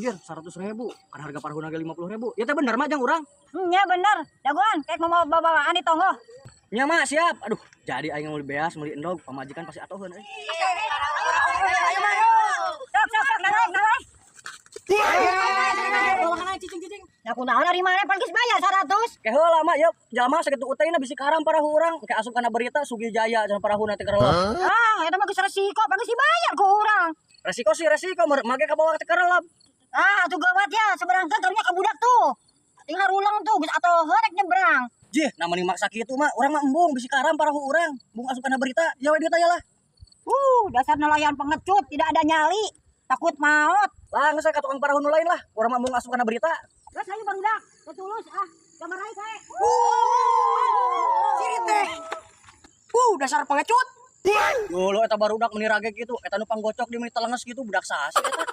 Anjir, 100 ribu. Kan harga parahuna ge 50 ribu. Ya teh bener mah jang urang. Ya bener. Dagoan, kayak mau bawaan di tonggoh. Nya mah siap. Aduh, jadi aing meuli beas, meuli endog, pamajikan pasti atoheun euy. Sok sok sok, naik naik. Bawahan aing, cicing cicing. Ya kunaon ari maneh, pan geus bayar 100. Ke heula mah ya jalma sakitu utayna bisi karam parahu urang, ke asup kana berita Sugi Jaya cenah parahuna teh kerelep. Ah, eta mah geus resiko, pan geus dibayar ku urang. Resiko sih resiko, make ka bawah teh kerelep. Ah, tuh gawat ya, seberangkan karunya ka budak tuh. Tinggal ulang tuh, geus atoheun rek nyebrang. Jih, nah mending maksa kitu mah, urang mah embung bisi karam parahu urang. Embung asup kana berita, ya we duit aya lah. Dasar nelayan pengecut, tidak ada nyali, takut maut. Lah, geus ka tukang parahu nu lain lah. Urang mah embung asup kana berita. Terus ayo barudak, tulus ah, gambar aja kae. Siri teh. Dasar pengecut. Yo lo eta barudak meni rage gitu, eta nu panggocok di meni telenges gitu, budak saha sih eta?